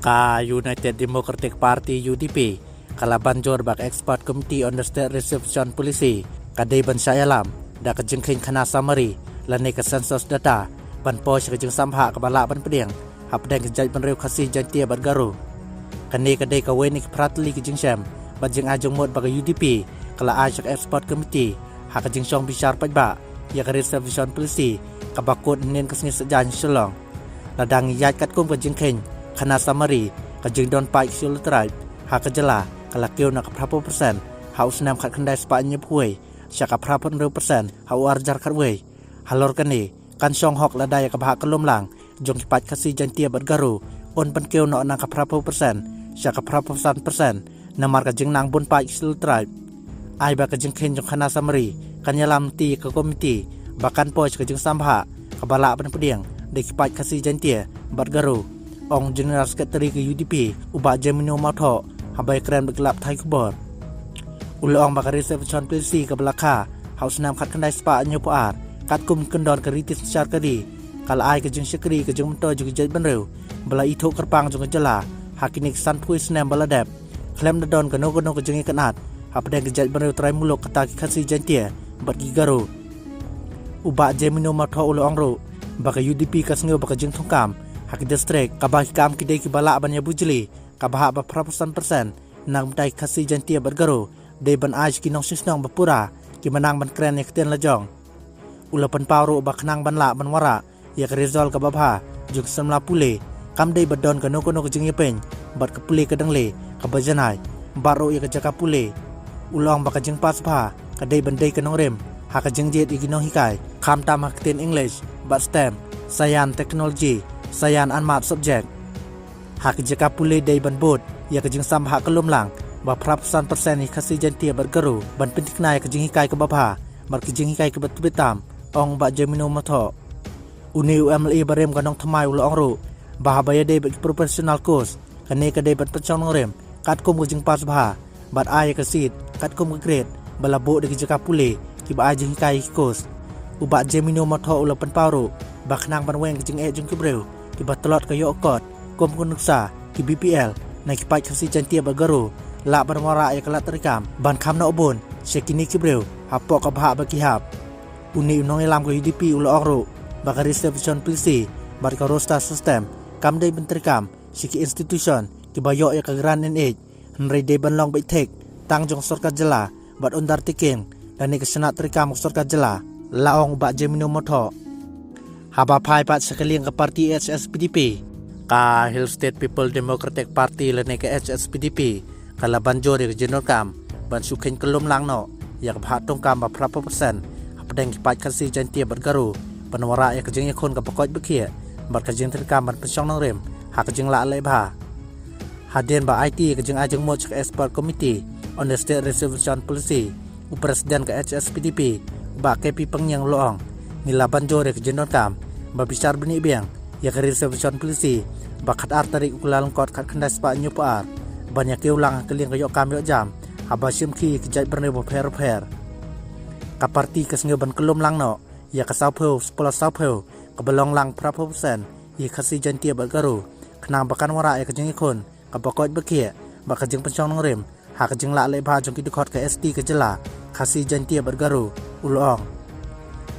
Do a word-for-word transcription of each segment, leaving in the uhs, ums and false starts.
Ka United Democratic Party, U D P, ka la ban jur ba ka Expert Committee on the State Reservation Policy ka dei ban shah ïalam da ka jingkheiñ khana summary lane ka census data ban poi sha ka jingsam bhah kaba lah ban pdiang hapdeng ka jaitbynriew Khasi, Jaintia bad Garo. Kane ka dei kawei na ki phra tylli ki jingshem bad jingai jingmut ba ka U D P ka la ai sha ka Expert Committee ha ka jingshong bishar paidbah ïa ka Reservation Policy kaba kut hynnin ka sngi Saitjaiñ ha Shillong. Lada ngi ïaid katkum ka jingkheiñ khana summary, ka jingdon paid Scheduled Tribe ha ka jylla ka la kiew na ka phra phew percent ha u snem khatkhyndai spah hynñiew phew wei sha ka phra phew hynriew percent ha u arhajar khatwei. Halor kane kan shong hok lada ïa ka bhah kyllum lang jong ki paid Khasi, Jaintia bad Garo yn pynkiew noh na ka phra phew percent sha ka phra phew san percent namar ka jingnang bun paid Scheduled Tribe. Ai ba ka jingkheiñ jong khana summary kan ïalam lynti ïa ka komiti ba kan poi sha ka jingsam bhah kaba lah ban pdiang da ki paid Khasi, Jaintia bad Garo, ong General Secretary ka U D P, u Bah Jemino Mawthoh, haba ïakren bad ki lad pathai khubor. U la ong ba ka Reservation Policy kaba la kha ha u snem khatkhyndai spah hynñiew phew ar katkum ki kyndon ka riti synshar ka ri ka la ai ka jingshakri ka jingmyntoi jong ki jaitbynriew ba la ithuh kyrpang jong ka jylla ha kine ki san phew snem ba la dep, khlem da don kano kano ka jingïakynad hapdeng ki jaitbynriew trai muluk kata ki Khasi, Jaintia bad ki Garo. U Bah Jemino Mawthoh u la ong ruh ba ka U D P ka sngew ba ka jingthungkam ha ki distrik kaba ki kam ki dei kiba lah ban ïabujli kaba hap ba phra phew san percent na ka bynta ki Khasi, Jaintia bad Garo dei ban ai sha ki nongshong shnong ba pura kiba nang ban kren ïa ka ktien lajong. U la pynpaw ruh ba khnang ban lah ban wanrah ïa ka result kaba bha jong ki samla pule, kam dei ba don kano kano ka jingïapeiñ bad ka pule ka dang leh kaba janai bad ruh ïa ka jaka pule. U la ong ba ka jingpass bha ka dei ban dei ka nongrim ha ka jingjied ïa ki nonghikai, khamtam ha ka ktien English bad STEM, Science, Technology, Science and Maths subject. Ha ki jaka pule dei ban bud ïa ka jingsam bhah kyllum lang ba phra phew san percent ïa ki Khasi, Jaintia bad Garo ban pynthikna ïa ka jinghikai kaba bha bad ka jinghikai kaba tbit tam, ong Bah Jemino Mawthoh. Une u M L A barim ka Nongthymmai u la ong ruh ba haba ïadei bad ki professional course, kane ka dei ban pynshong nongrim katkum ka jingpass bha bad ai ïa ka seat katkum ka grade ba la buh da ki jaka pule kiba ai jinghikai ïa ki course. U Bah Jemino Mawthoh u la pynpaw ruh ba khnang ban weng ka jingeh jong ki briew kiba tlot ka ïoh kot kum ka nuksa ki B P L na ki paid Khasi, Jaintia bad Garo, lah ban wanrah ïa ka lad treikam ban kham noh bun sha kine ki briew hapoh ka bhah ba ki hap. Une u nongïalam ka U D P u la ong ruh ba ka Reservation Policy bad ka roster system kam dei ban treikam sha ki institution kiba ïoh ïa ka grant N H, hynrei dei ban long beit thik tang jong ka sorkar jylla bad undertaking lane ka shynnah treikam ka sorkar jylla, la ong u Bah Jemino Mawthoh. Haba phai pat sha ka liang ka party H S P D P, ka Hill State People Democratic Party lane ka H S P D P ka la ban jur ïa ka jingdonkam ban shu kheiñ kyllum lang noh ïa ka bhah thungkam ba phra phew percent hapdeng ki paid Khasi, Jaintia bad Garo ban wanrah ïa ka jingïakhun kaba koit ba khiah bad ka jingtreikam ban pynshong nongrim ha ka jinglah leh bha. Hadien ba aiti ïa ka jingai jingmut sha ka Expert Committee on the State Reservation Policy, u President ka H S P D P, u Bah K P Pangniang u la ong, ngi la ban jur ïa ka jingdonkam ba bishar bniah biang ïa ka Reservation Policy ba khatar tarik u Kyllalyngkot khatkhyndai spah hynñiew phew ar ban ïa kiew lang ha ka liang ka ïoh kam ïoh jam haba shim khie ïa ki jaitbynriew bapher bapher. Ka party ka sngew ban kyllum lang noh ïa ka saw phew spah saw phew kaba long lang phra phew percent ïa ki Khasi, Jaintia bad Garo, khnang ba kan wanrah ïa ka jingïakhun kaba koit ba khiah bad ka jingpynshong nongrim ha ka jinglah leh bha jong ki dkhot ka S T ka jylla, Khasi, Jaintia bad Garo, u la ong.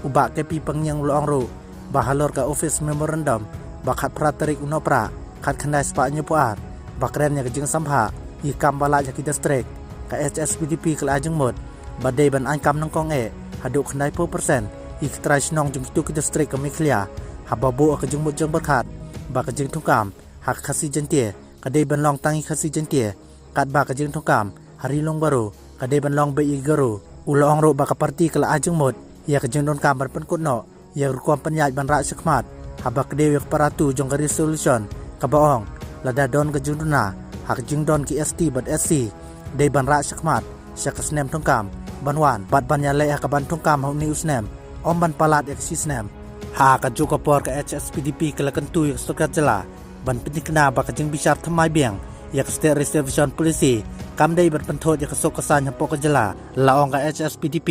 U Bah K P Pangniang u la ong ruh ba halor ka office memorandum ba khatphra tarik u Nohprah khatkhyndai spah hynñiew phew ar ba kren ïa ka jingsam bhah ïa ki kam ba lait ha ki distrik, ka H S P D P ka la ai jingmut ba dei ban aiñ kam nyngkong eh haduh khyndai phew percent ïa ki trai shnong jong kito ki distrik ka Meghalaya, haba buh ïa ka jingmut jingpyrkhat ba ka jingthungkam ha ka Khasi, Jaintia ka dei ban long tang ïa ki Khasi, Jaintia, katba ka jingthungkam ha Ri Lum Garo ka dei ban long beit ïa ki Garo. U la ong ruh ba ka party ka la ai jingmut ïa ka jingdonkam ban pynkut noh ïa ka rukom pynïaid ban rah shakhmat haba kdew ïa ka para two jong ka resolution kaba ong, lada don ka jingduna ha ka jingdon ki S T bad S C, dei ban rah shakhmat sha ka snem thungkam ban wan bad ban ïaleh ha ka ban thungkam ha une u snem, ym ban palat ïa ka shisnem. Ha kajuh ka por ka H S P D P ka la kyntu ïa ka sorkar jylla ban pynthikna ba ka jingbishar thymmai biang ïa ka State Reservation Policy kam dei ban pynthut ïa ka suk ka saiñ hapoh ka jylla, la ong ka H S P D P.